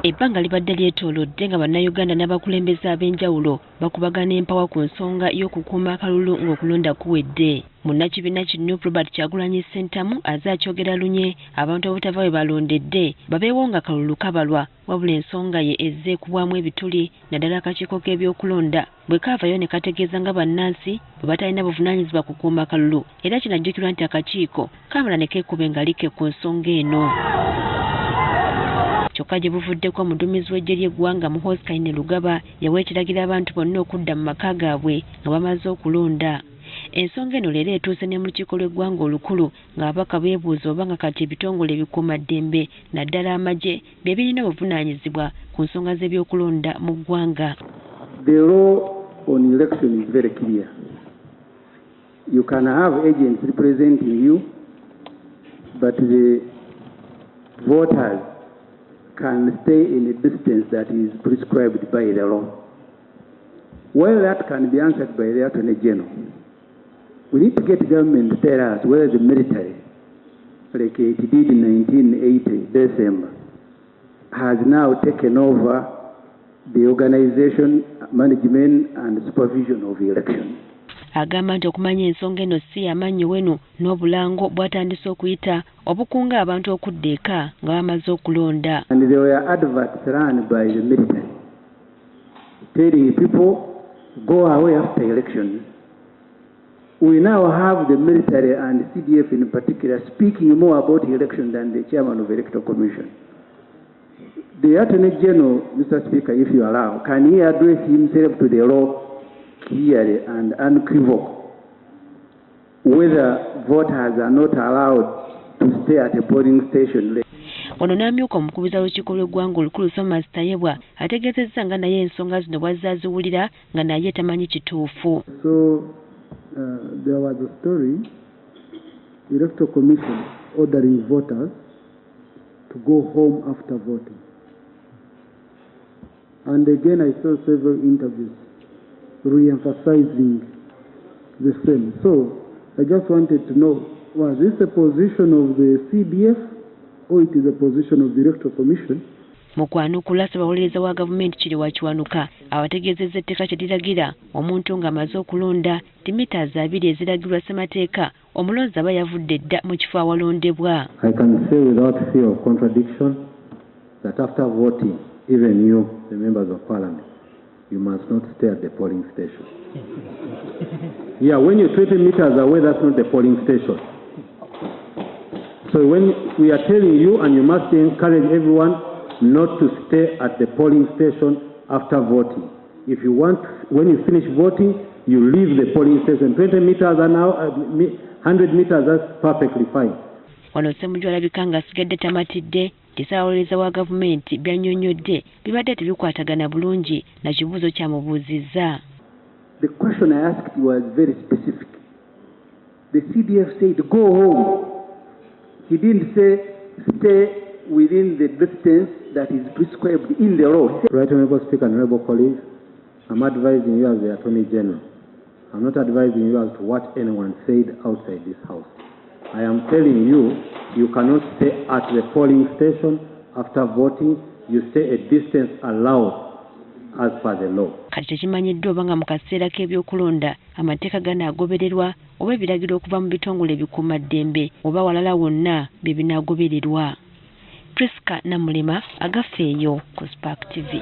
Ebbanga libadde lyetoolodde nga Bannayuganda n'abakulembeze ab'enjawulo bakubagana empawa ku nsonga y'okukuuma akalulu ng'okulonda kuwedde. Munnakibiina ki Nup Robert Kyagulanyi Ssentamu azze akyogera lunye abantu obutava we balondedde babeewo nga akalulu kabalwa, wabula ensonga ye ezze ekubwamu ebituli naddala akakiiko k'ebyokulonda bwe kaavayo ne kategeeza nga bannansi bwe batalina buvunaanyizibwa kukuuma kalulu, era kinajjukirwa nti akakiiko kaamala ne keekuba engalike ku nsonga eno. Kyokka gye buvuddeko omuduumizi w'eggye ly'eggwanga Muhoozi Kainerugaba yawa ekiragiro abantu bonna okudda mu maka gaabwe nga bamaze okulonda. Ensonga eno leero etuuse ne mu lukiiko lw'eggwanga olukulu ng'ababaka beebuuza oba nga kati ebitongole ebikuumaddembe naddala amagye bye birina obuvunaanyizibwa ku nsonga z'ebyokulonda mu ggwanga. The law on election is very clear. You can have agents representing you, but the voters can stay in a distance that is prescribed by the law. While that can be answered by the Attorney General, we need to get government to tell us whether the military, like it did in 1980 December, has now taken over the organization, management and supervision of elections. Agamba nti okumanya ensonga eno si y'amannyo wenu n'obulango bw'atandise okuyita obukunga abantu okudda eka nga bamaze okulonda. And there were adverts run by the military telling people, go away after elections. We now have the military and CDF in particular speaking more about election than the chairman of the Electoral Commission. The Attorney General, Mr. Speaker, if you allow, can he address himself to the law clearly and unequivocal whether voters are not allowed to stay at a polling station? Ono n'amyuka omukubiriza w'olukiiko lw'eggwanga olukulu Thomas Tayebwa ategeezezza nga naye ensonga zino bw'azze aziwulira nga naye tamanyi kituufu. So there was a story, Electoral Commission ordering voters to go home after voting. And again I saw several interviews re-emphasizing the same. So I just wanted to know, was this a position of the CDF or it is a position of the Electoral Commission? Mu kwanukula, ssabawolereza wa gavumenti Kiryowa Kiwanuka abategeezezza etteeka kye liragira omuntu ng'amaze okulonda ti mita 20 eziragirwa ssemateeka omulonzi aba yavudde dda mu kifo awalondebwa. I can say without fear of contradiction that after voting, even you, the members of parliament, you must not stay at the polling station. Yeah, when you're 20 meters away, that's not the polling station. So when we are telling you, and you must encourage everyone not to stay at the polling station after voting. If you want, when you finish voting, you leave the polling station. 20 meters an hour, 100 meters, that's perfectly fine. Wano Ssemujju alabika ng'asigadde tamatidde nti ssaabawolereza wa gavumenti by'annyonnyodde bibadde tebikwatagana bulungi na kibuuzo kyamubuuzizza. The question I asked was very specific. The CDF said, go home. He didn't say, stay within the distance that is prescribed in the law. Right Honorable Speaker and Honorable colleagues, I'm advising you as the Attorney General. I'm not advising you as to what anyone said outside this house. I am telling you, you cannot stay at the polling station after voting. You stay a distance allowed as per the law. Kati tekimanyiddwa oba nga mu kaseera k'ebyokulonda amateeka ganaagobererwa oba ebiragiro okuva mu bitongole ebikuumaddembe oba walala wonna bye binaagobererwa. Priska Namulema, Agafeeyo ku Spark TV.